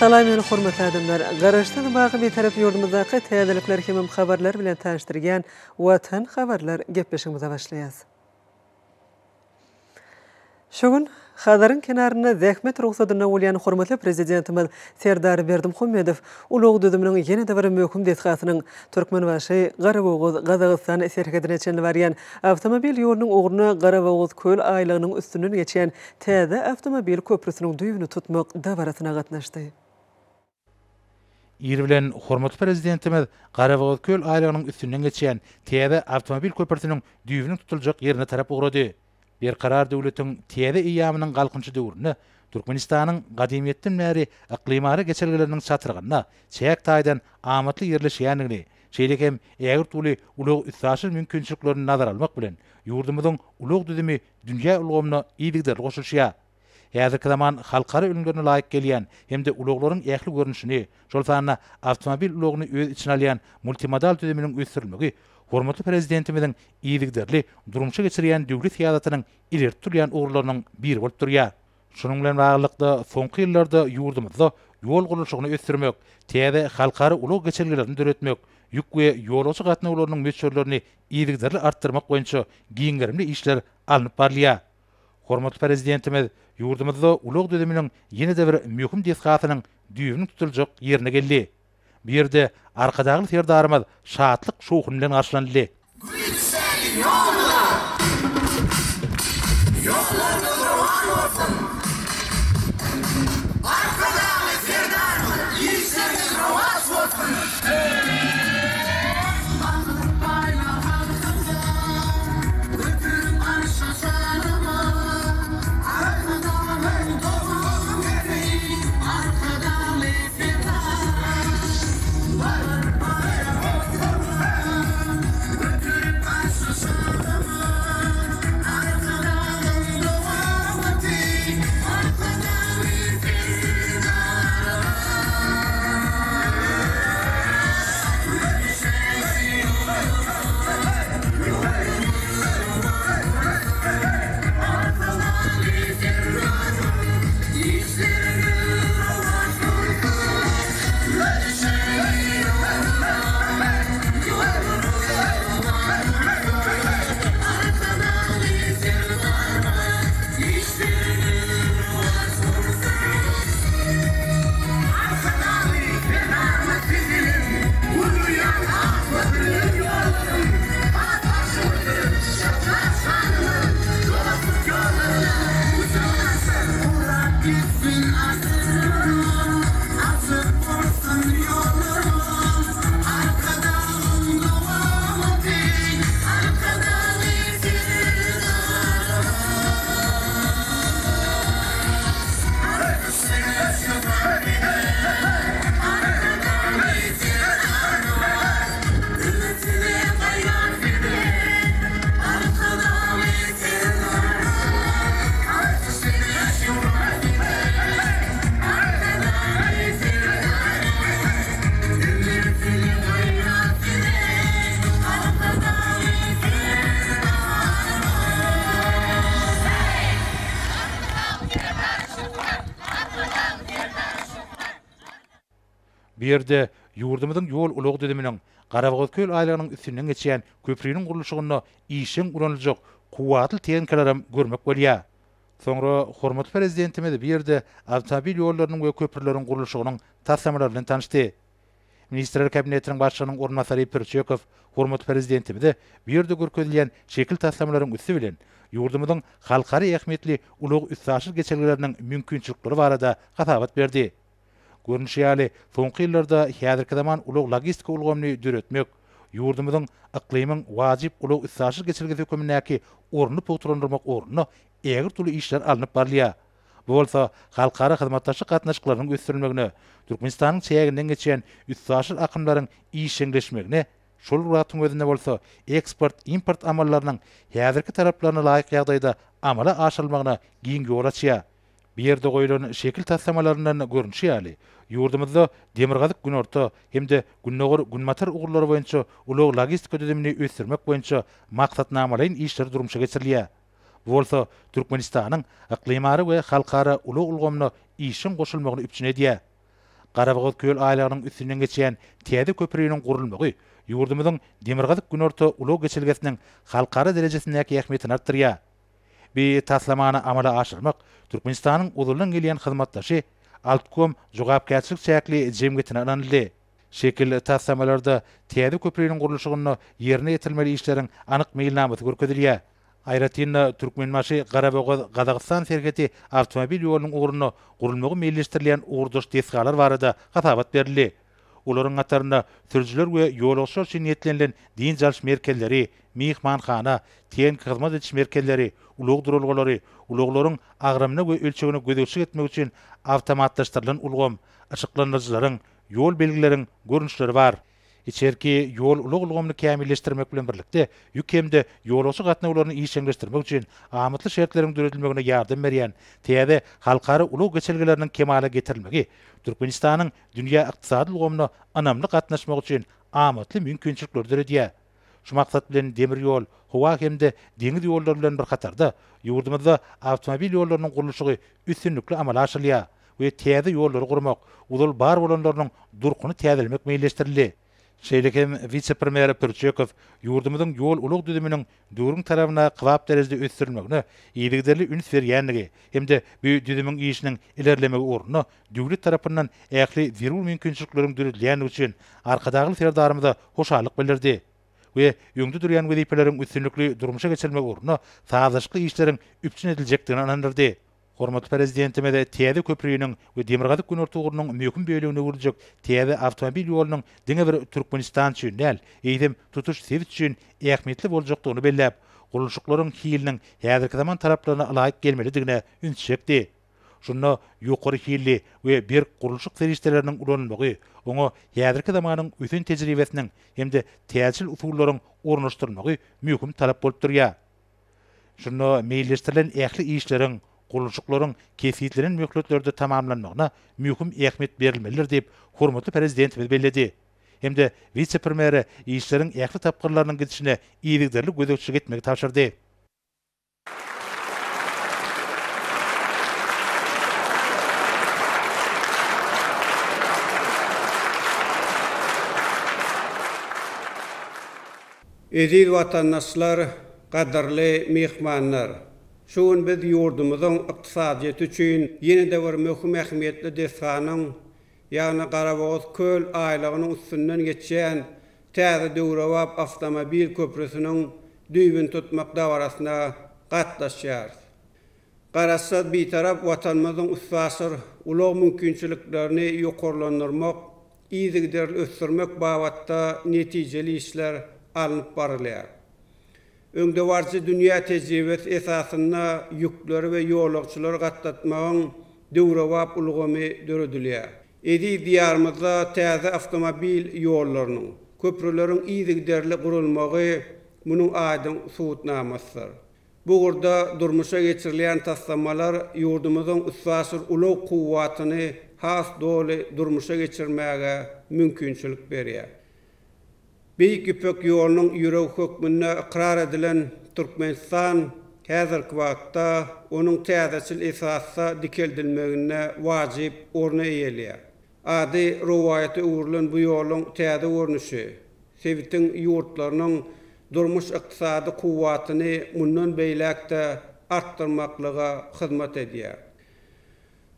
Salam meni hormatly adamlar! Garaşsyz baky Bitarap ýurdumyzdaky täzelikler hemem habarlar bilen tanyşdyrýan Watan habarlar gepleşigimize başlaýas. Şu gün Hazaryň kenarynda zähmet rugsadynda bolýan hormatly Prezidentimiz Serdar Berdimuhamedow ulag düzüminiň ýene-de bir möhüm desgasynyň, Türkmenbaşy, Garabogaz, Gazagystan serhedine çenli barýan awtomobil ýolunyň ugruna Garabogazköl aýlagynyň üstünden geçýän täze awtomobil köprüsiniň düýbüni tutmak dabarasyna gatnaşdy. Ir bilen hormatly Prezidentimiz Garabogazköl aýlagynyň üstünden geçýän täze awtomobil köprüsiniň düýbüniň tutuljak ýerine tarap ugrady. Berkarar döwletiň täze eýýamynyň Galkynyşy döwründe Türkmenistanyň gadymyýetden bäri yklymara geçelgeleriniň çatrygynda çäk taýdan amatly ýerleşýändigini, şeýle hem ägirt uly ulag-üstaşyr mümkinçiliklerini nazara almak bilen, ýurdumyzyň ulag düzümi dünýä ulgamyna yzygiderli goşulyşýar. Häzirki zaman halkara ülňülerine laýyk gelýän hem-de ulaglaryň ähli görnüşini, şol sanda awtomobil ulagyny öz içine alýan multimodal düzüminiň ösdürilmegi hormatly Prezidentimiziň yzygiderli durmuşa geçirýän döwlet syýasatynyň ileri tutulýan ugurlarynyň biri bolup durýar. Şunuň bilen baglylykda, soňky ýyllarda ýurdumyzda ýol gurluşygyny ösdürmek, täze halkara ulag geçelgelerini döretmek, ýük we ýolagçy gatnawlarynyň möçberlerini yzygiderli artdyrmak boýunça giň gerimli işler alnyp barylýar. Hormatly Prezidentimiz ýurdumyzda ulag düzüminiň ýene-de bir möhüm desgasynyň düýbüniň tutuljak ýerine geldi. Bu ýerde Arkadagly Serdarymyz şatlyk-şowhun bilen garşylanyldy. Güýçli ýollar! Ýollaryňyz rowan bolsun! Arkadagly Serdarymyz işleriňiz rowaç bolsun! Bu ýerde ýurdumyzyň ýol-ulag düzüminiň Garabogazköl aýlagynyň üstünden geçýän köpriniň gurluşygynda işjeň ulanyljak kuwwatly tehnikalaram görmek bolýar. Soňra hormatly Prezidentimiz bu ýerde awtomobil ýollarynyň we köprüleriň gurluşygynyň taslamalary bilen tanyşdy. Ministrler Kabinetiniň Başlygynyň orunbasary Pürçekow hormatly Prezidentimize bu ýerde görkezilýän şekil taslamalaryň üsti bilen ýurdumyzyň halkara ähmiýetli ulag-üstaşyr geçelgeleriniň mümkinçilikleri barada hasabat berdi. Görnüşi ýaly, soňky ýyllarda häzirki zaman ulag-logistika ulgamyny döretmek, ýurdumyzyň yklymyň wajyp ulag-üstaşyr geçelgesi hökümindäki ornuny pugtalandyrmak ugrunda ägirt uly işler alnyp barylýar. Bu bolsa halkara hyzmatdaşlyk gatnaşyklarynyň ösdürilmegine, Türkmenistanyň çäginden geçýän üstaşyr akymlaryň işjeňleşmegine, şol bir wagtyň özünde bolsa eksport-import amallarynyň häzirki talaplaryna laýyk ýagdaýda amala aşyrylmagyna giň ýol açýar. Bu ýerde goýlan şekil taslamalaryndan görnüşi ýaly, ýurdumyzda demirgazyk-günorta hem-de gündogar-günbatar ugurlary boýunça ulag-logistika düzümini ösdürmek boýunça maksatnamalaýyn işler durmuşa geçirilýär. Bu bolsa Türkmenistanyň yklymara we halkara ulag ulgamyna işjeň goşulmagyny üpjün edýär. Garabogazköl aýlagynyň üstünden geçýän täze köpriniň gurulmagy ýurdumyzyň Demirgazyk-Günorta ulag geçelgesiniň halkara derejesindäki ähmiýetini artdyrýar. Bu taslamany amala aşyrmak Türkmenistanyň ozaldan gelýän hyzmatdaşy Altkom jogapkärçilik çäkli jemgyýetine ynanyldy. Şekil taslamalarda täze köpriniň gurluşygynda ýerine ýetirilmeli işleriň anyk meýilnamasy görkezilýär. Aýratyn-da, Türkmenbaşy, Garabogaz, Gazagystan serhedi awtomobil ýolunyň ugrunda gurulmagy meýilleşdirilýän ugurdaş desgalar barada hasabat berildi. Olaryň hatarynda sürüjiler we ýolagçylar üçin niýetlenilen dynç alyş merkezleri, myhmanhana, tehniki hyzmat ediş merkezleri, ulag duralgalary, ulaglaryň agramyna we ölçegine gözegçilik etmek üçin awtomatlaşdyrylan ulgam, yşyklandyryjylaryň, ýol belgileriň görnüşleri bar. Içerki ýol-ulag ulgamyny kämilleşdirmek bilen birlikde, ýük hem-de ýolagçy gatnawlaryny işjeňleşdirmek üçin amatly şertleriň döredilmegine ýardam berýän täze halkara ulag geçelgeleriniň kemala getirilmegi Türkmenistanyň dünýä ykdysady ulgamyna ynamly gatnaşmagy üçin amatly mümkinçilikleri döredýär. Şu maksat bilen demir ýol, howa hem-de deňiz ýollary bilen bir hatarda, ýurdumyzda awtomobil ýollarynyň gurluşygy üstünlikli amala aşyrylýar we täze ýollary gurmak, ozal bar bolanlarynyň durkuny täzelemek meýilleşdirildi. Şeýle hem wise-premýer Pürçekow ýurdumyzyň ýol-ulag düzüminiň döwrüň talabyna kybap derejede ösdürilmegine yzygiderli üns berýändigi hem-de bu düzümiň işiniň ilerlemegi ugrunda döwlet tarapyndan ähli zerur mümkinçilikleriň döredilýändigi üçin Arkadagly Serdarymyza hoşallyk bildirdi we öňde durýan wezipeleriň üstünlikli durmuşa geçirilmegi ugrunda sazlaşykly işleriň üpjün ediljekdigine ynandyrdy. Hormatly Prezidentimiz täze köprüniň we Demirgazyk-Günorta ugrunyň möhüm bölegine öwrüljek täze awtomobil ýolunyň diňe bir Türkmenistan üçin däl, eýsem, tutuş sebit üçin ähmiýetli boljakdygyny belläp, gurluşyklaryň hiliniň häzirki zaman talaplaryna ylaýyk gelmelidigine üns çekdi. Şunda ýokary hilli we berk gurluşyk serişdeleriniň ulanylmagy, oňa häzirki zamanyň ösen tejribesiniň hem-de täjir usullaryň ornaşdyrylmagy möhüm talap bolup durýar. Şunda meýilleşdirilen ähli işleriň, gurluşyklaryň kesgitlenen möhletlerde tamamlanmagyna möhüm ähmiýet berilmelidir diýip, hormatly Prezidentimiz belledi hem-de wise-premýere işleriň ähli tapgyrlarynyň gidişine yzygiderli gözegçilik etmegi tabşyrdy. Eziz watandaşlar, gadyrly myhmanlar! Şu gün biz ýurdumyzyň ykdysadyýeti üçin ýene-de bir möhüm ähmiýetli desganyň, ýagny Garabogazköl aýlagynyň üstünden geçýän täze döwrebap awtomobil köprüsiniň düýbüni tutmak dabarasyna gatnaşýarys. Garaşsyz, Bitarap Watanymyzyň üstaşyr ulag mümkinçiliklerini ýokarlandyrmak, yzygiderli ösdürmek babatda netijeli işler alnyp barylýar. Öňdebaryjy dünýä tejribesi esasynda ýükleri we ýolagçylary gatnatmagyň döwrebap ulgamy döredilýär. Eziz Diýarymyzda täze awtomobil ýollarynyň, köprüleriň yzygiderli gurulmagy munuň aýdyň subutnamasydyr. Bu ugurda durmuşa geçirilýän taslamalar ýurdumyzyň üstaşyr ulag kuwwatyny has doly durmuşa geçirmäge mümkinçilik berýär. Beýik Ýüpek ýolunyň ýüregi hökmünde ykrar edilen Türkmenistan häzirki wagtda onuň täzeçil esasda dikeldilmeginde wajyp orny eýeleýär. Ady rowaýata öwrülen bu ýoluň täze görnüşi sebitiň ýurtlarynyň durmuş-ykdysady kuwwatyny mundan beýläk-de artdyrmaklyga hyzmat edýär.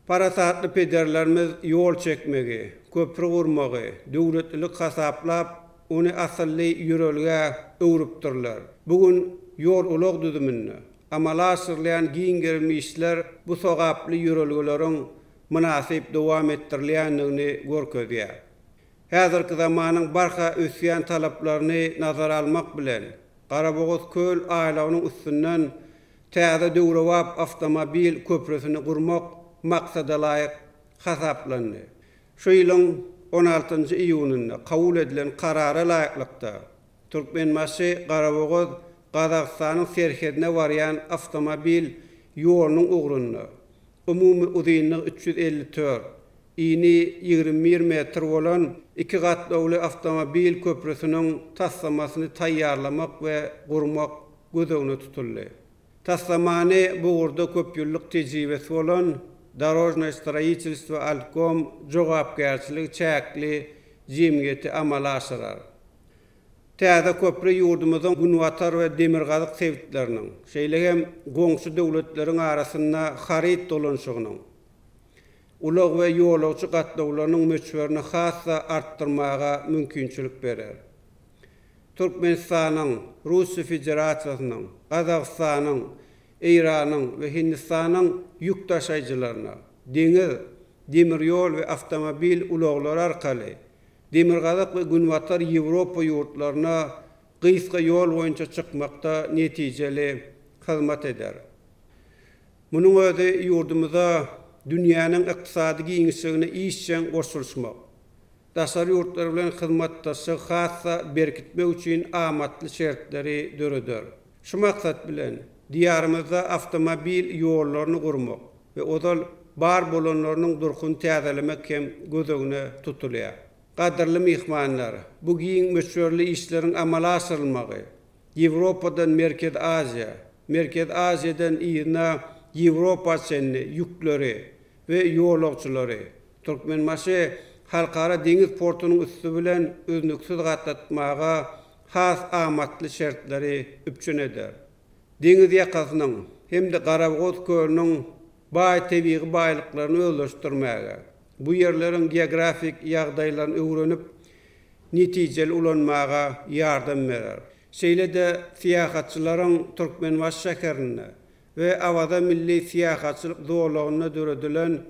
Parasatly pederlerimiz ýol çekmegi, köpri gurmagy döwletlilik hasaplap, ony asylly ýörelgä öwrüpdirler. Bu gün ýol-ulag düzüminde amala aşyrylýan giň gerimli işler bu sogaply ýörelgeleriň mynasyp dowam etdirilýändigini görkezýär. Häzirki zamanyň barha ösýän talaplaryny nazara almak bilen, Garabogazköl aýlagynyň üstünden täze döwrebap awtomobil köprüsini gurmak maksadalaýyk hasaplandy. Şu ýylyň on altynjy iýunynda kabul edilen Karara laýyklykda, Türkmenbaşy, Garabogaz, Gazagystanyň serhedine barýan awtomobil ýolunyň ugrunda umumy uzynlygy 354, ini 21 metr bolan iki gatnawly awtomobil köprüsiniň taslamasyny taýýarlamak we gurmak göz öňünde tutuldy. Taslamany bu ugurda köp ýyllyk tejribesi bolan. Dorožnoe stroitelstwo Altkom jogapkärçiligi çäkli jemgyýeti amala aşyrar. Täze köpri ýurdumyzyň günbatar we demirgazyk sebitleriniň, şeýle hem goňşy döwletleriň arasynda haryt dolanyşygynyň, ulag we ýolagçy gatnawlarynyň möçberini has-da artdyrmaga mümkinçilik berer. Türkmenistanyň, Russiýa Federasiýasynyň, Gazagystanyň, Eýranyň we Hindistanyň ýük daşaýjylaryna deňiz, demir ýol we awtomobil ulaglary arkaly Demirgazyk we Günbatar Ýewropa ýurtlaryna gysga ýol boýunça çykmakda netijeli hyzmat eder. Munuň özi ýurdumyza dünýäniň ykdysady giňişligine işjeň goşulyşmak, daşary ýurtlar bilen hyzmatdaşlygy has-da berkitmek üçin amatly şertleri döreder. Şu maksat bilen, Diýarymyzda awtomobil ýollaryny gurmak we ozal bar bolanlarynyň durkuny täzelemek hem göz öňüne tutulýar. Gadyrly myhmanlar, bu giň möçberli işleriň amala aşyrylmagy Ýewropadan Merkezi Aziýa, Merkezi Aziýadan yzyna Ýewropa çenli ýükleri we ýolagçylary Türkmenbaşy Halkara deňiz portunyň üsti bilen üznüksiz gatnatmaga has amatly şertleri üpjün eder. Deňiz ýakasynyň hem-de Garabogaz kölüniň baý tebigy baýlyklaryny özleşdirmäge, bu ýerleriň geografik ýagdaýlaryny öwrenip, netijeli ulanmaga ýardam berer. Şeýle-de syýahatçylaryň Türkmenbaşy şäherinde we Awaza milli syýahatçylyk zolagynda döredilen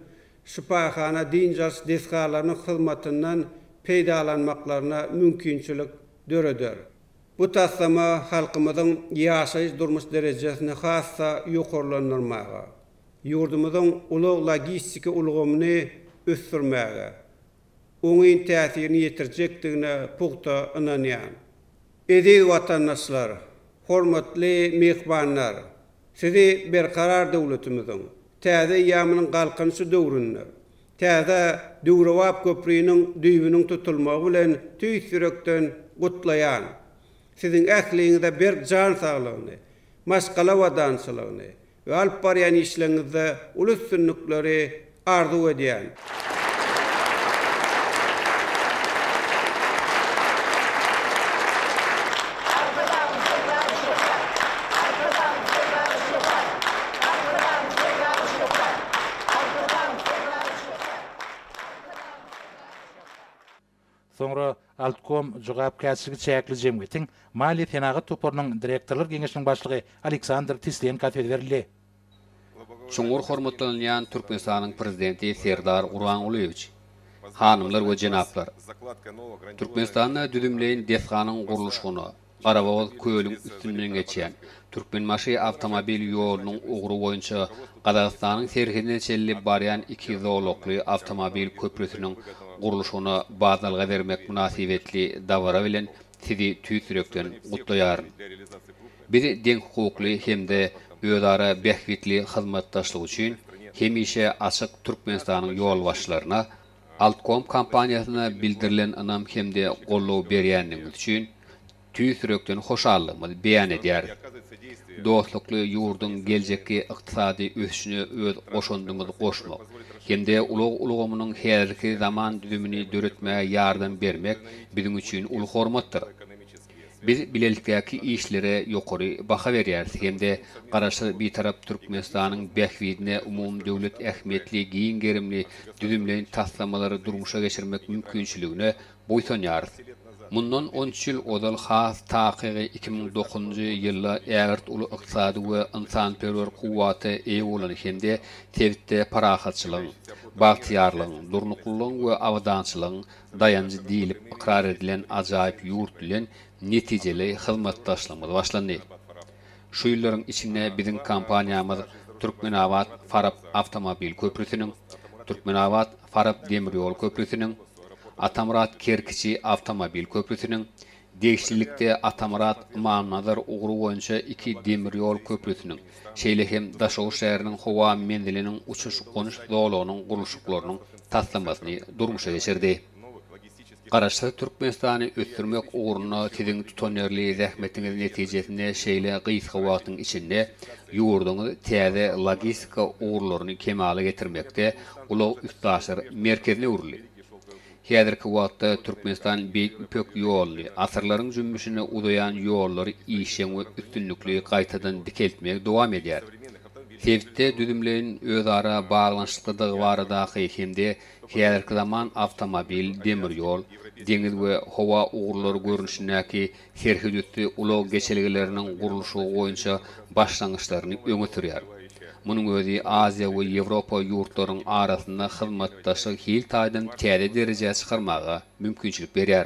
şypahana dynç alyş desgalarynyň hyzmatyndan peýdalanmaklaryna mümkinçilik döreder. Bu taslama halkymyzyň ýaşaýyş-durmuş derejesini has-da ýokarlandyrmaga, ýurdumyzyň ulag-logistika ulgamyny ösdürmäge oňyn täsirini ýetirjekdigine pugta ynanýan. Eziz watandaşlar, hormatly myhmanlar! Sizi Berkarar döwletimiziň täze eýýamynyň Galkynyşy döwründe täze döwrebap köpriniň düýbüniň tutulmagy bilen tüýs ýürekden gutlaýan. Siziň ähliňize berk jan saglygyny, maşgala abadançylygyny we alyp barýan işleriňizde uly üstünlikleri arzuw edýän. Arkadagly Serdarly şöhrat! Arkadagly Serdarly şöhrat! Arkadagly Serdarly şöhrat! Arkadagly Serdarly şöhrat! Arkadagly Serdarly şöhrat! Soňra Altkom jogapkärçiligi çäkli jemgyýetiň maliýe-senagat toparynyň direktorlar geňeşiniň başlygy Aleksandr Tislenka söz berildi. Çuňňur hormatlanylýan Türkmenistanyň Prezidenti Serdar Gurbangulyýewiç! Hanymlar we jenaplar! Türkmenistanda düzümleýin desganyň gurluşygyna, Garabogaz kölüň üstünden geçýän Türkmenbaşy awtomobil ýolunyň ugry boýunça Gazagystanyň serhedine çenli barýan iki zolakly awtomobil köprüsiniň gurluşygyna badalga bermek mynasybetli dabara bilen Sizi tüýs ýürekden gutlaýaryn. Biz deňhukukly hem-de özara bähbitli hyzmatdaşlyk üçin hemişe açyk Türkmenistanyň ýolbaşçylaryna Altkom kompaniýasyna bildirilen ynam hem-de goldaw berýändigiňiz üçin tüýs ýürekden hoşallygymyzy beýan edýäris. Dostlukly ýurduň geljekki ykdysady ösüşine öz goşandymyzy goşmak hem-de ulag ulgamynyň häzirki zaman düzümini döretmäge ýardam bermek biziň üçin uly hormatdyr. Biz bilelikdäki işlere ýokary baha berýäris hem-de Garaşsyz, Bitarap Türkmenistanyň bähbidine umumydöwlet ähmiýetli giň gerimli düzümleýin taslamalary durmuşa geçirmek mümkinçiligine buýsanýarys. Mundan on üç ýyl ozal, has takygy 2009-njy ýylda ägirt uly ykdysady we ynsanperwer kuwwata eýe bolan hem-de sebitde parahatçylygyň, bagtyýarlygyň, durnuklylygyň we abadançylygyň daýanjy diýlip ykrar edilen ajaýyp ýurt bilen netijeli hyzmatdaşlygymyz başlandy. Şu ýyllaryň içinde biziň kompaniýamyz Türkmenabat-Farap awtomobil köprüsiniň, Türkmenabat-Farap demir ýol köprüsiniň, Atamyrat-Kerkiçi awtomobil köprüsiniň, degişlilikde Atamyrat-Ymamnazar ugry boýunça iki demir ýol köprüsiniň, şeýle hem Daşoguz şäheriniň howa menziliniň uçuş-gonuş zolagynyň gurluşyklarynyň taslamasyny durmuşa geçirdi. Garaşsyz Türkmenistany ösdürmek ugrunda Siziň tutanýerli zähmetiňiz netijesinde şeýle gysga wagtyň içinde ýurduňyz täze logistika ugurlaryny kemala getirmekde ulag-üstaşyr merkezine öwrüldi. Häzirki wagtda Türkmenistan Beýik Ýüpek ýoluny, asyrlaryň jümmüşine uzaýan ýollary işjeň we üstünlikli gaýtadan dikeltmegi dowam edýär. Sebitde düzümleýin özara baglanyşyklydygy baradaky hem-de häzirki zaman awtomobil, demir ýol, deňiz we howa ugurlary görnüşindäki serhetüsti ulag geçelgeleriniň gurluşygy boýunça başlangyçlaryny öňe sürýär. Munuň özi Aziýa we Ýewropa ýurtlarynyň arasynda hyzmatdaşlygy hil taýdan täze derejä çykarmaga mümkinçilik berýär.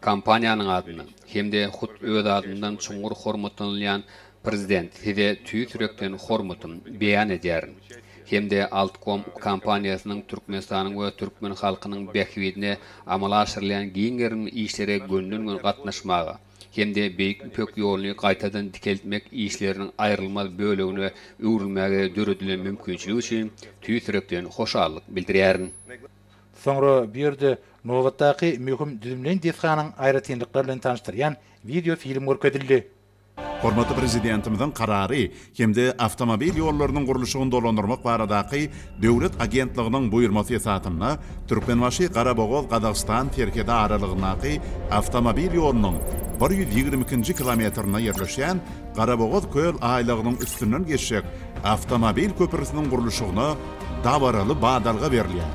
Kompaniýanyň adyndan hem-de hut öz adymdan çuňňur hormatlanylýan Prezident, Size tüýs ýürekden hormatym beýan edýärin hem-de Altkom kompaniýasynyň Türkmenistanyň we türkmen halkynyň bähbidine amala aşyrylýan giň gerimli işlere gönden-göni gatnaşmaga hem-de Beýik Ýüpek ýoluny gaýtadan dikeltmek işleriniň aýrylmaz bölegine öwrülmäge döredilen mümkinçilik üçin tüýs ýürekden hoşallyk bildirýärin. Soňra bu ýerde nobatdaky möhüm düzümleýin desganyň aýratynlyklary bilen tanyşdyrýan wideofilm görkezildi. Hormatly Prezidentimiziň Karary hem-de Awtomobil ýollarynyň gurluşygyny dolandyrmak baradaky döwlet agentliginiň buýurmasy esasynda Türkmenbaşy, Garabogaz, Gazagystan serhedi aralygyndaky awtomobil ýolunyň 122-nji kilometrinde ýerleşýän Garabogaz köl aýlagynyň üstünden geçjek awtomobil köprüsiniň gurluşygyna dabaraly badalga berilýär.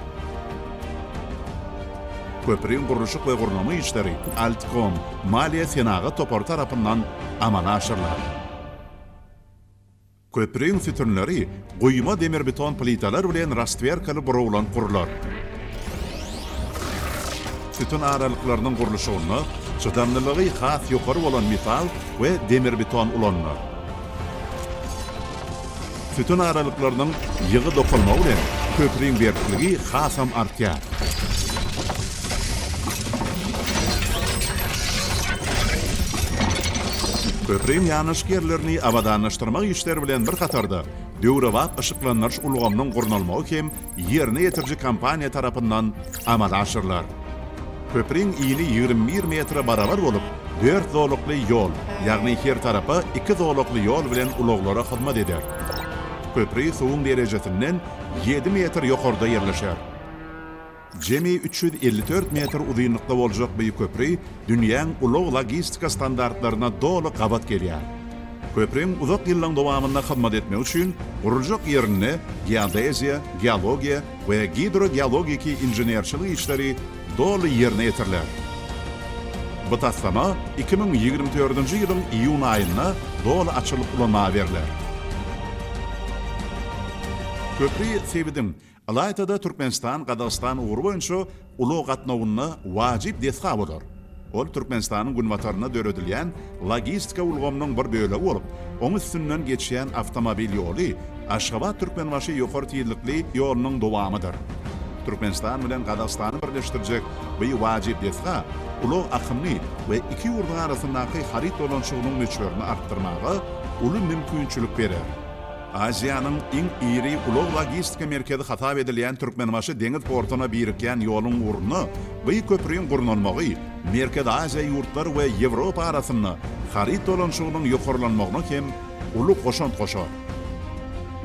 Köpriň gurluşyk we gurnama işleri Altkom maliýe-senagat topary tarapyndan amala aşyrylar. Köpriň sütünleri guýma demirbeton plitalar bilen rostwerkaly burawlanyp gurlar. Sütün aralyklarynyň gurluşygynda çydamlylygy has ýokary bolan metal we demirbeton ulanylar. Sütün aralyklarynyň ýygy dokalmagy bilen köpriň berkligi hasam artýar. Köpriň ýanaşyk ýerlerini abadanlaşdyrmak işleri bilen bir hatarda, döwrebap yşyklandyryş ulgamynyň gurnalmagy hem ýerine ýetiriji kompaniýa tarapyndan amala aşyrylar. Köpriň ini 21 metre barabar bolup, dört zolakly ýol, ýagny her tarapa iki zolakly ýol bilen ulaglara hyzmat eder. Köpri suwuň derejesinden ýedi metr ýokarda ýerleşer. Jemi 354 metr uzynlykda boljak bu köpri dünýäň ulag-logistika standartlaryna doly gabat gelýär. Köpriň uzak ýyllaň dowamynda hyzmat etmegi üçin guruljak ýerinde geodeziýa, geologiýa we gidrogeologiki inženerçilik işleri doly ýerine ýetiriler. Bu taslama 2024-nji ýylyň iýun aýynda doly açylyp ulanmaga berler. Köpri sebitiň, ylaýta-da Türkmenistan-Gazagystan ugry boýunça ulag gatnawynda wajyp desga bolar. Ol Türkmenistanyň günbatarynda döredilýän logistika ulgamynyň bir bölegi bolup, oň üstünden geçýän awtomobil ýoly Aşgabat-Türkmenbaşy ýokary tizlikli ýolunyň dowamydyr. Türkmenistan bilen Gazagystany birleşdirjek bu wajyp desga ulag akymyny we iki ýurduň arasyndaky haryt dolanyşygynyň möçberini artdyrmaga uly mümkinçilik berer. Aziýanyň iň iri ulag-logistika merkezi hasap edilýän Türkmenbaşy deňiz portuna birikýän ýoluň ugrunda bu köprüň gurnalmagy Merkezi Aziýa ýurtlary we Ýewropa arasynda haryt dolanyşygynyň ýokarlanmagyna hem uly goşant goşar.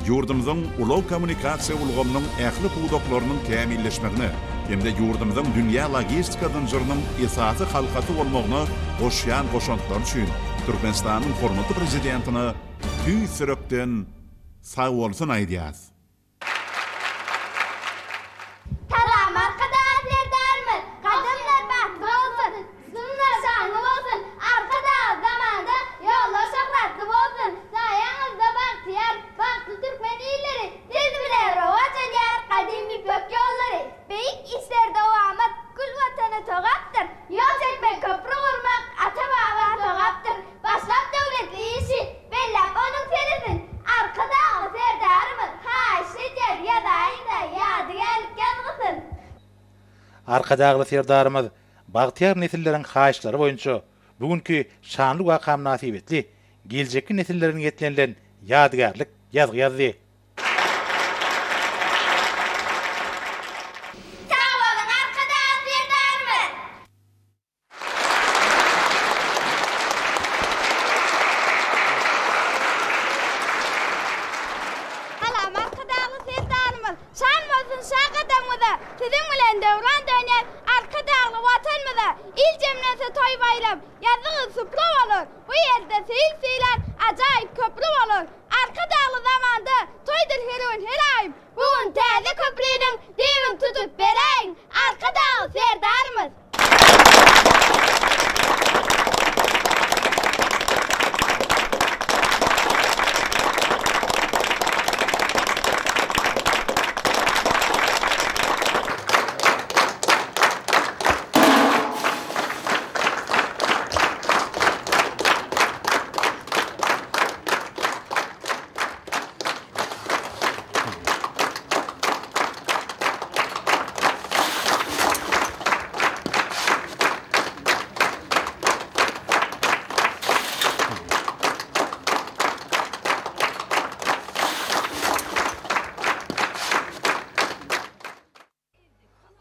Ýurdumyzyň ulag-kommunikasiýa ulgamynyň ähli pudaklarynyň kämilleşmegine hem-de ýurdumyzyň dünýä logistika zynjyrynyň esasy halkasy bolmagyna goşýan goşantlary üçin Türkmenistanyň hormatly Prezidentine Tüýs ýürekden sagbolsun aýdýas. Salam Arkadag Serdarymyz gadymlar bagtly bolsun Sumlar şanly bolsun Arkadag zamanda ýollar şöhratly bolsun Saýaňyzda bagtyýar bagtly türkmen illeri Siz bilen rowaç alýar gadym ýüpek ýollary Beýik işler dowamat gül watana togapdyr Ýol çekmek köpri gurmak ata-baba sogapdyr Başlap döwletli işi, belläp onuň senesin, Arkadagly Serdarymyz haýyş edýär, ýazaýyň-da ýadygärlik ýazgysyn. Arkadagly Serdarymyz bagtyýar nesilleriň haýyşlary boýunça bu günki şanly waka mynasybetli geljekki nesillere niýetlenilen ýadygärlik ýazgy ýazdy. Sag boluň Arkadag Serdarymyz! Agzyňyz supra bolar, bu ýerde seýil seýlan ajaýyp köpri bolar. Arkadagly zamanda toýdur her gün her aýym, Bu gün täze köpriniň düýbüni tutup beräýiň, Arkadagly Serdarymyz!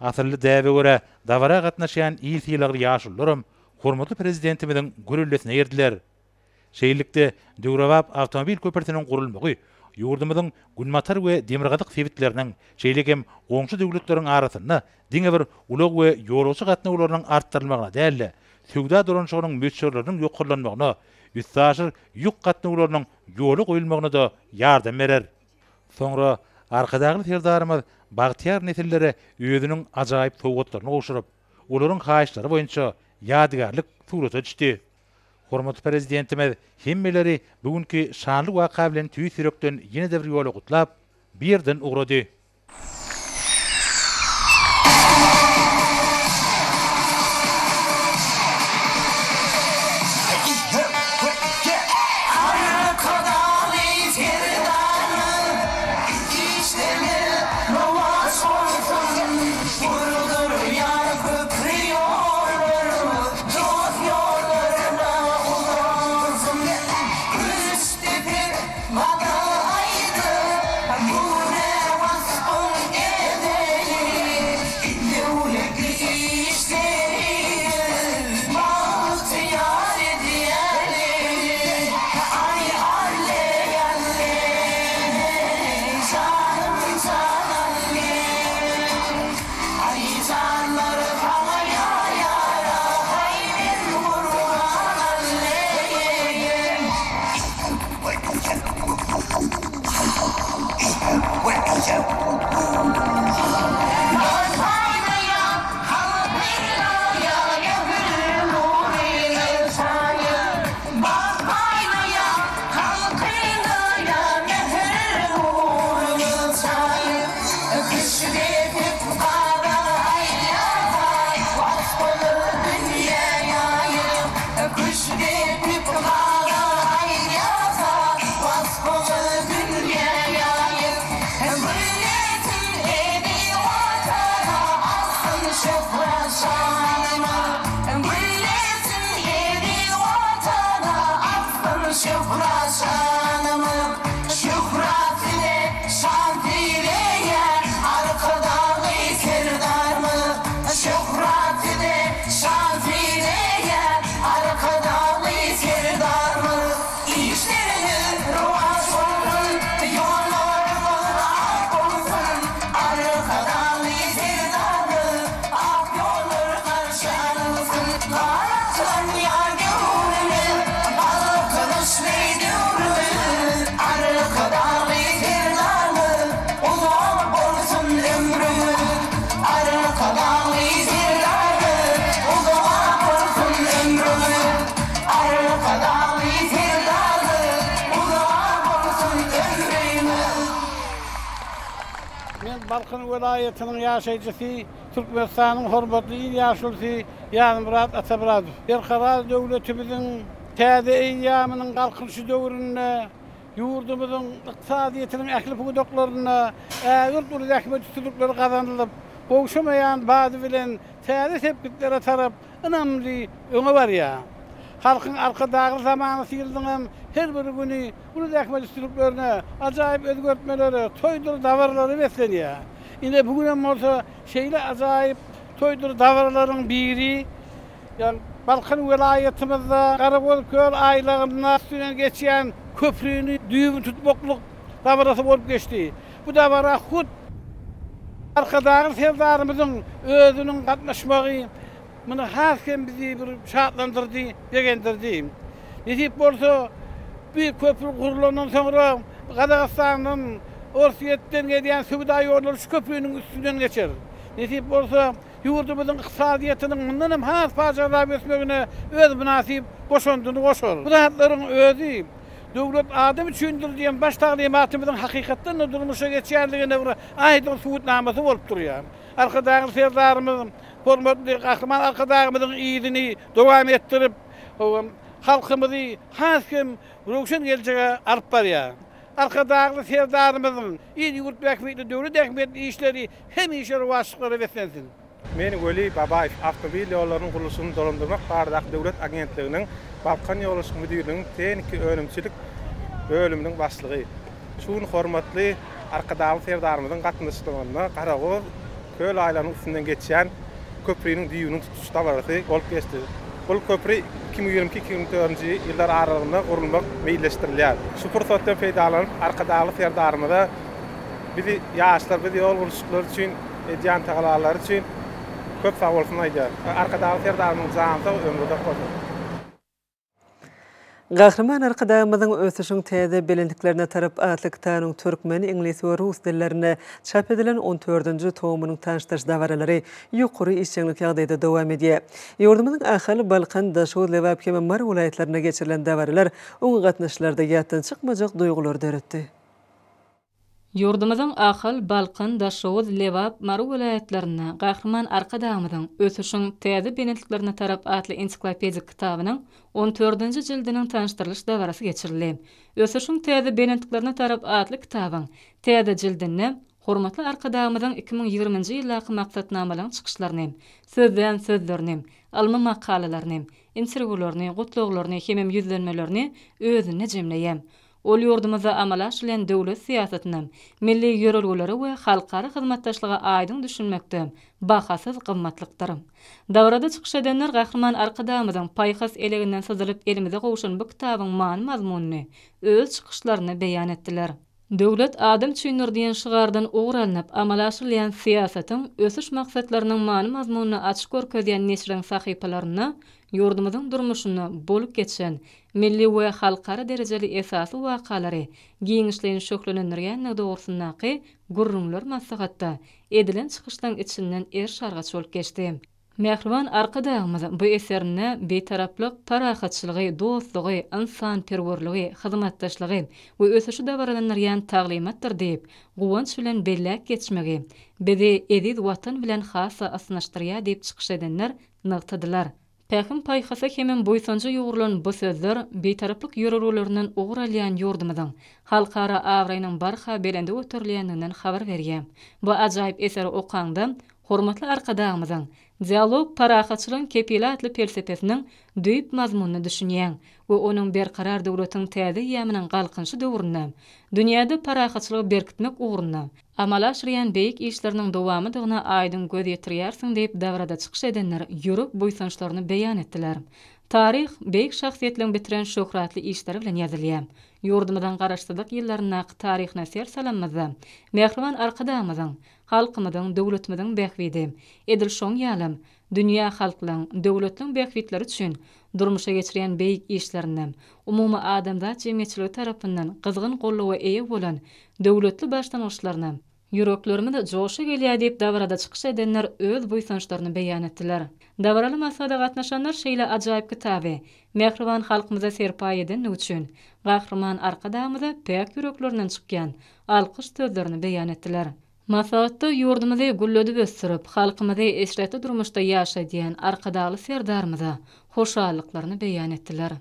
Asylly däbe görä, dabara gatnaşýan il sylagly ýaşulularam hormatly Prezidentimiziň göreldesine eýerdiler. Şeýlelikde, döwrebap awtomobil köprüsiniň gurulmagy ýurdumyzyň günbatar we demirgazyk sebitleriniň, şeýle hem goňşy döwletleriň arasynda diňe bir ulag we ýolagçy gatnawlarynyň artdyrylmagyna däl-de, söwda dolanyşygynyň möçberleriniň ýokarlanmagyna, üstaşyr ýük gatnawlarynyň ýola goýulmagyna-da ýardam berer. Soňra Arkadagly Serdarymyz bagtyýar nesillere özüniň ajaýyp sowgatlaryny gowşuryp, olaryň haýyşlary boýunça ýadygärlik surata düşdi. Hormatly Prezidentimiz hemmeleri bu günki şanly waka bilen tüýs ýürekden ýene-de bir ýola gutlap, bu ýerden ugrady. Men Balkan welaýatynyň ýaşaýjysy, Türkmenistanyň hormatly il ýaşulusy Ýazmyrat Atamyradow. Berkarar döwletimiziň täze eýýamynyň Galkynyşy döwründe ýurdumyzyň ykdysadyýetiniň ähli pudaklarynda ägirt uly zähmet üstünlikleri gazanylyp, gowşamaýan bady bilen täze sepgitlere tarap ynamly öňe barýar. Halkyň Arkadagly zamanasy ýylynyňam her bir güni uly zähmet üstünliklerine, ajaýyp özgertmelere, toýdur dabaralara beslenýär. Ine, bu günem bolsa şeýle ajaýyp toýdur dabaralaryň biri, ýagny Balkan welaýatymyzda Garagözköl aýlagynda üstünden geçýän köprüni düýbüni tutmaklyk dabarasy bolup geçdi. Bu dabara hut Arkadagly Serdarymyzyň özüniň gatnaşmagy. Muny has hem bizi bir şatlandyrdy, begendirdi. Nesip bolsa, bu köpri gurlandan soňra Gazagystandan, Orsýetden gelýän söwda ýollary şu köpriniň üstünden geçer. Nesip bolsa, ýurdumyzyň ykdysadyýetiniň mundan hem has pajarlap ösmegine öz mynasyp goşandyny goşar. Bu zatlaryň özi Döwlet adam üçindir diýen baş taglymatymyzyň hakykatdan-da durmuşa geçýändigine bir aýdyň subutnamasy bolup durýar. Arkadagly Serdarymyz hormatly Gahryman Arkadagymyzyň yzyny dowam etdirip, halkymyzy has hem röwşen geljege alyp barýar. Arkadagly Serdarymyzyň il-ýurt bähbitli, döwlet ähmiýetli işleri hemişe rowaçlyklara beslensin! Men Weli Babaýew, Awtomobil ýollarynyň gurluşygyny dolandyrmak baradaky döwlet agentliginiň Balkan ýolyşyk müdirliginiň tehniki-önümçilik bölüminiň başlygy. Şu gün hormatly Arkadagly Serdarymyzyň gatnaşmagynda Garagöz köl aýlagynyň üstünden geçýän köpriniň düýbüniň tutuş dabarasy bolup geçdi. Bu köpri 2022, 2024-nji ýyllar aralygynda gurulmak meýilleşdirilýär. Şu pursatdan peýdalanyp, Arkadagly Serdarymyza bizi ýaşlar, biz ýol gurluşyklary üçin edýän tagalalary üçin köp sagbolsun aýdýarys. Arkadagly Serdarymyzyň jany sag, ömri uzak bolsun! Gahryman Arkadagymyzyň Ösüşiň täze belentliklerine tarap atly kitabynyň türkmen, iňlis we rus dillerinde çap edilen on dördünji tomynyň tanyşdyryş dabaralary ýokary işjeňlik ýagdaýda dowam edýär. Ýurdumyzyň Ahal, Balkan, Daşoguz, Lebap hem Mary welaýatlarynda geçirilen dabaralar oňa gatnaşyjylarda ýatdan çykmajak duýgulary döretdi. Ýurdumyzyň Ahal, Balkan, Daşoguz, Lebap, Mary welaýatlarynda Gahryman Arkadagymyzyň Ösüşiň täze belentliklerine tarap atly ensiklopedik kitabynyň on dördünji jildiniň tanyşdyrylyş dabarasy geçirildi. Ösüşiň täze belentliklerine tarap atly kitabyň täze jildinde hormatly Arkadagymyzyň 2020-nji ýyldaky maksatnamalaryň çykyşlaryny, sözlän sözlerini, ylmy makalalaryny, interwýularyny, gutlaglaryny hemem ýüzlenmelerini özünde jemleýär. Ol ýurdumyzda amala aşyrylýan döwlet syýasatyna, milli ýörelgelere we halkara hyzmatdaşlyga aýdyň düşünmekde bahasyz gymmatlykdyr. Dabarada çykyş edenler Gahryman Arkadagymyzyň paýhas eleginden syzylyp elimize gowşan bu kitabyň many-mazmunyny öz çykyşlarynda beýan etdiler. Döwlet adam üçindir diýen şygardan ugur alnyp amala aşyrylýan syýasatyň ösüş maksatlarynyň many-mazmunyny açyp görkezýän neşiriň sahypalarynda ýurdumyzyň durmuşynda bolup geçen milli we halkara derejeli esasy wakalary giňişleýin şöhlelendirýändigi dogrusyndaky gürrüňler maslahatda edilen çykyşlaryň içinden eriş-argaç bolup geçdi. Mähriban Arkadagymyz bu eserinde Bitaraplyk parahatçylygy, dostlugy, ynsanperwerligi, hyzmatdaşlygy we ösüşi dabaralandyrýan taglymatdyr diýip, guwanç bilen belläp geçmegi bizi eziz Watan bilen has-da ysnyşdyrýar diýip çykyş edenler nygtadylar. Pähim-paýhasa hemem buýsanja ýugrulan bu sözler Bitaraplyk ýörelgelerinden ugur alýan ýurdumyzyň halkara abraýynyň barha belende göterilýändiginden habar berýär. Bu ajaýyp eseri okaňda, hormatly Arkadagymyzyň Dialog, parahatçylygyň kepili atly pelsepesiniň düýp mazmunyna düşünýäň we onuň Berkarar döwletiň täze eýýamynyň Galkynyşy döwründe dünýäde parahatçylygy berkitmek ugrunda amala aşyrýan beýik işleriniň dowamydygyna aýdyň göz ýetirýärsiň diýip, dabarada çykyş edenler ýürek buýsançlaryny beýan etdiler. Taryh beýik şahsyýetleriň bitiren şöhratly işleri bilen ýazylýar. Ýurdumyzyň Garaşsyzlyk ýyllaryndaky taryhyna ser salanymyzda, mähriban Arkadagymyzyň halkymyzyň, döwletimiziň bähbidi, edil şoň ýalam, dünýä halklaň, döwletleň bähbitleri üçin durmuşa geçirýän beýik işlerinde umumy adamzat jemgyýetçiligi tarapyndan gyzgyn goldawa eýe bolan döwletli başlangyçlaryna ýüreklerimiz joşa gelýär diýip dabarada çykyş edenler öz buýsançlaryny beýan etdiler. Dabaraly maslahata gatnaşanlar şeýle ajaýyp kitaby mähriban halkymyza serpaý edendigi üçin Gahryman Arkadagymyza päk ýüreklerinden çykýan alkyş sözlerini beýan etdiler. Maslahatda ýurdumyzy gülledip ösdürip, halkymyzy eşretli durmuşda ýaşadýan Arkadagly Serdarymyza hoşallyklaryny beýan etdiler.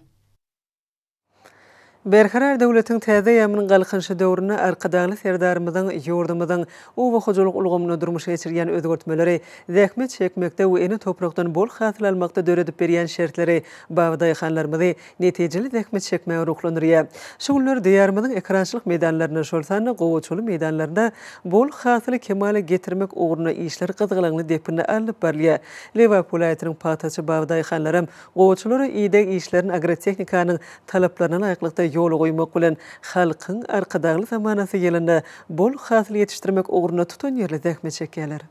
Berkarar döwletiň täze eýýamynyň Galkynyşy döwründe Arkadagly Serdarymyzyň ýurdumyzyň oba hojalyk ulgamynda durmuşa geçirýän özgertmeleri, zähmet çekmekde we ene toprakdan bol hasyl almakda döredip berýän şertleri babadaýhanlarymyzy netijeli zähmet çekmäge ruhlandyrýar. Şu günler Diýarymyzyň ekerançylyk meýdanlarynda, şol sanda gowaçaly meýdanlarynda bol hasyly kemala getirmek ugrunda işler gyzgalaňly depginde alnyp barylýar. Lebap welaýatynyň pagtaçy babadaýhanlaram gowaçalara ideg işlerini agrotehnikanyň talaplaryna laýyklykda ýola goýmak bilen, Halkyň Arkadagly zamanasy ýylynda bol hasyl ýetişdirmek ugrunda tutanýerli zähmet çekýärler.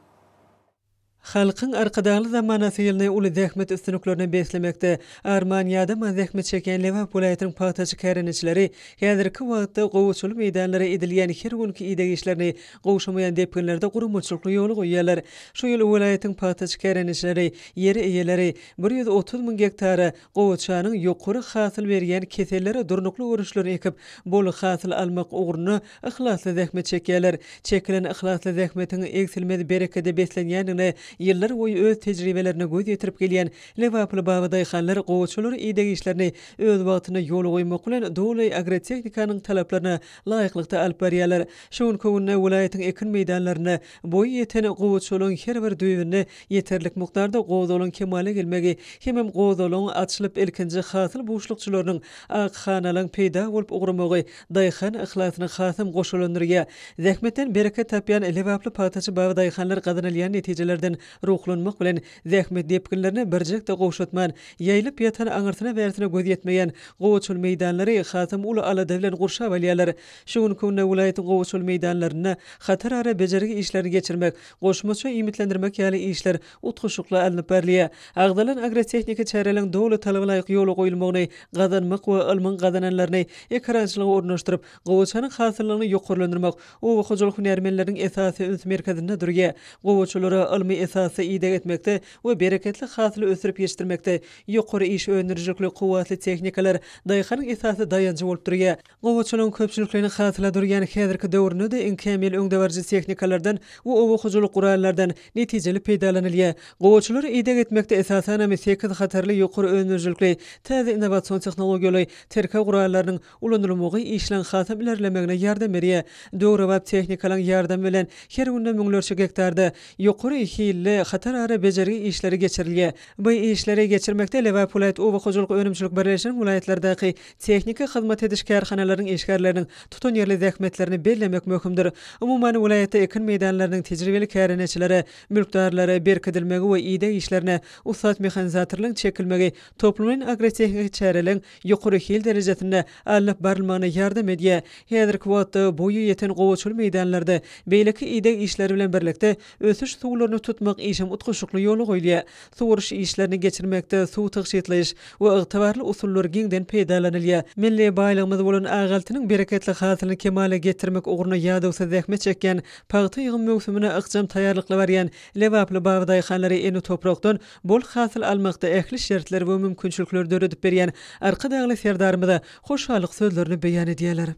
Halkyň Arkadagly zamanasy ýylyny uly zähmet üstünliklerine beslemekde arman-ýadaman zähmet çekýän Lebap welaýatynyň pagtaçy kärendeçileri häzirki wagtda gowaçaly meýdanlara edilýän her günki ideg işlerini gowşamaýan depginlerde guramaçylykly ýola goýýarlar. Şu ýyl welaýatyň pagtaçy kärendeçileri, ýer eýeleri 130 müň gektara gowaçanyň ýokary hasyl berýän kesellere durnukly görnüşlerini ekip, bol hasyl almak ugrunda yhlasly zähmet çekýärler. Çekilen yhlasly zähmetiň egsilmez berekede beslenýändigine ýyllar boýy öz tejribelerinde göz ýetirip gelýän lebaply babadaýhanlar gowaçalara ideg işlerini öz wagtynda ýola goýmak bilen doly agrotehnikanyň talaplaryna laýyklykda alyp barýarlar. Şu günki günde welaýatyň ekin meýdanlarynda boýy ýeten gowaçalaryň her bir düýbünde ýeterlik mukdarda gozalaryň kemala gelmegi hemem gozalaryň açylyp ilkinji hasyl buşlukçylarynyň ak hanalaryň peýda bolup ugramagy daýhan yhlasyny hasam goşalandyrýar. Zähmetden bereket tapýan lebaply pagtaçy babadaýhanlar gazanylýan netijelerden ruhlanmak bilen, zähmet depginlerini birjek-de gowşatman, ýaýylyp ýatan aňyrsyna-bärsine göz ýetmeýän gowaçaly meýdanlary hasam uly alada bilen gurşap alýarlar. Şu günki günde welaýatyň gowaçaly meýdanlarynda hatarara bejergi işlerini geçirmek, goşmaça iýmitlendirmek ýaly işler utgaşykly alnyp barylýar. Agzalan agrotehniki çäreleriň doly talaba laýyk ýola goýulmagyny gazanmak we ylmyň gazananlaryny ekerançylyga ornaşdyryp, gowaçanyň hasyllylygyny ýokarlandyrmak oba hojalyk hünärmenleriniň esasy üns merkezinde durýar. Gowaçalara ylmy esasda ideg etmekde we bereketli hasyly ösdürip ýetişdirmekde ýokary iş öndürijilikli kuwwatly tehnikalar daýhanyň esasy daýanjy bolup durýar. Gowaçalaryň köpçülikleýin hasyla durýan häzirki döwründe-de iň kämil öňdebaryjy tehnikalardan we oba hojalyk gurallardan netijeli peýdalanylýar. Gowaçalara ideg etmekde esasanam sekiz hatarly ýokary öndürijilikli täze innowasion tehnologiýaly tirkeg gurallarynyň ulanylmagy işleň hasam ilerlemegine ýardam berýär. Döwrebap tehnikalaryň ýardamy bilen her günde müňlerçe gektarda ýokary hilli hatarara bejergi işleri geçirilýär. Bu işleri geçirmekde Lebap welaýat oba hojalyk önümçilik birleşiginiň welaýatlardaky Tehniki hyzmat ediş kärhanalarynyň işgärleriniň tutanýerli zähmetlerini bellemek möhümdir. Umuman, welaýatda ekin meýdanlarynyň tejribeli kärendeçilere, mülkdarlara berkidilmegi we ideg işlerine ussat mehanizatorlaryň çekilmegi toplumlaýyn agrotehniki çäreleriň ýokary hil derejesinde alnyp barylmagyna ýardam edýär. Häzirki wagtda boýy ýeten gowaçaly meýdanlarda beýleki ideg işleri bilen birlikde ösüş suwlaryny tutmak işem utgaşykly ýola goýulýar. Suwaryş işlerini geçirmekde suw tygşytlaýyş we ygtybarly usullar giňden peýdalanylýar. Milli baýlygymyz bolan ak altynyň bereketli hasylyny kemala getirmek ugrunda ýadawsyz zähmet çekýän, pagta ýygym möwsümine ykjam taýýarlykly barýan lebaply babadaýhanlary ene toprakdan bol hasyl almakda ähli şertleri we mümkinçilikleri döredip berýän Arkadagly Serdarymyza hoşallyk sözlerini beýan edýärler.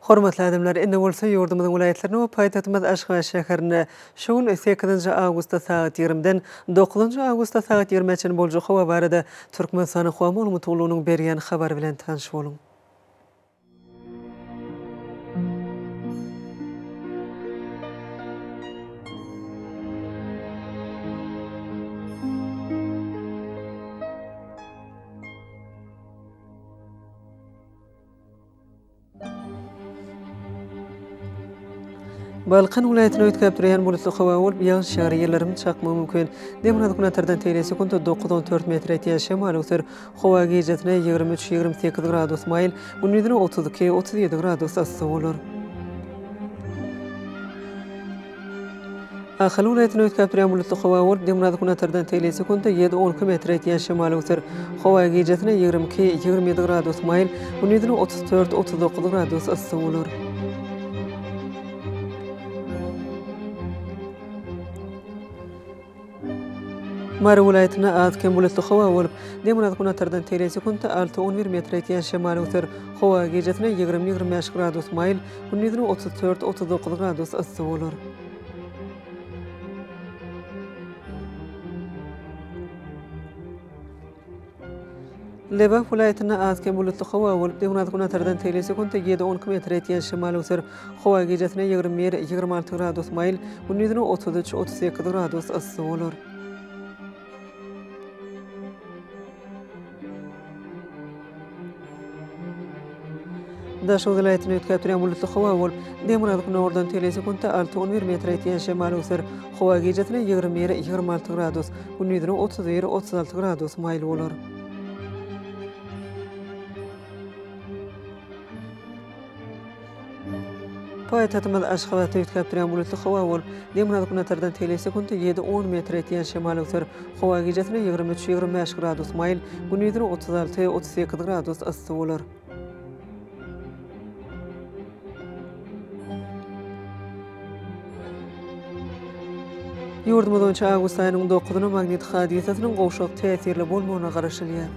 Hormatly adamlar, indi bolsa ýurdumyzyň welaýatlarynda we paýtagtymyz Aşgabat şäherinde şu gün sekizinji awgustda sagat ýigrimiden dokuzynjy awgustda sagat ýigrimä çenli boljak howa barada Türkmenistanyň Howa maglumat gullugynyň berýän habary bilen tanyş boluň. Balkan welaýatynda üýtgäp durýan bulutly howa bolup, ýagyş ýagar, ýyldyrym çakmagy mümkin. Demirgazyk günortadan tegelek sekuntda dokuz-on dört metr ýetýän şemal öwser. Howa gijesine 23, 28 gradus maýyl, gündizine 32, 37 gradus yssy bolar. Ahal welaýatynda üýtgäp durýan bulutly howa bolup, demirgazyk-günortadan tegelek sekuntda ýedi-on iki metre ýetýän şemal öwser. Howa gijesine 22, 27 gradus maýyl, gündizine 34, 39 gradus yssy bolar. Mary welaýatynda az-kem bulutly howa bolup, demirgazyk-günortadan tegelek sekuntda alty-on bir metre ýetýän şemal öwser. Howa gijesine 20, 25 gradus maýyl, gündizine 34, 39 gradus yssy bolar. Lebap welaýatynda az-kem bulutly howa bolup, demirgazyk-günortadan tegelek sekuntda ýedi-on iki metre ýetýän şemal öwser. Howa gijesine 21, 26 gradus maýyl, gündizine 33, 38 gradus yssy bolar. Daşoguz welaýatynda üýtgäp durýan bulutly howa bolup, demirgazyk-günordan tegelek sekuntda alty-on bir metre ýetýän şemal öwser. Howa gijesine 21, 26 gradus, gündizine 31, 36 gradus maýyl bolar. Paýtagtymyz Aşgabatda üýtgäp durýan bulutly howa bolup, demirgazyk-günbatardan tegelek sekunta ýedi-on metr etýän şemal öwser. Howa gijesine 23, 25 gradus maýyl, gündizine 36, 38 gradus yssy bolar. Ýurdumyz boýunça awgust aýynyň dokuzyna magnit hadysasynyň gowşak täsirli bolmagyna garaşylýar.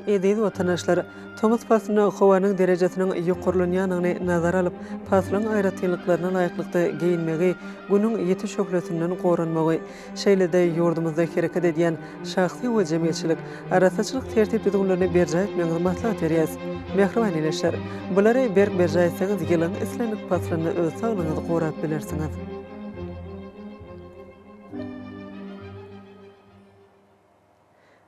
Eziz watandaşlar! Tomus paslynda howanyň derejesiniň ýokarlanýandygyny nazara alyp, paslyň aýratynlyklaryna laýyklykda geýinmegi, Günüň ýiti şöhlesinden goranmagy, şeýle-de ýurdumyzda hereket edýän şahsy we jemgyýetçilik arassaçylyk tertip-düzgünlerini berjaý etmegiňizi maslahat berýäris. Mähriban ildeşler! Bulary berk berjaý etseňiz, ýylyň islendik paslynda öz saglygyňyzy gorap bilersiňiz.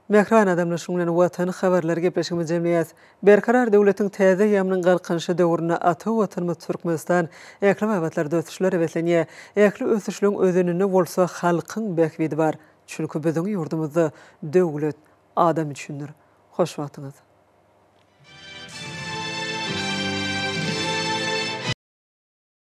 Mähriban adamlar şunuň bilen Watan habarlary gepleşigimizi jemleýäs. Berkarar döwletiň täze eýýamynyň Galkynyşy döwründe ata Watanymyz Türkmenistan ähli babatlarda ösüşlere beslenýär. Ähli ösüşleň özeninde bolsa halkyň bähbidi bar. Çünki biziň ýurdumyzda döwlet adam üçindir. Hoş wagtyňyz.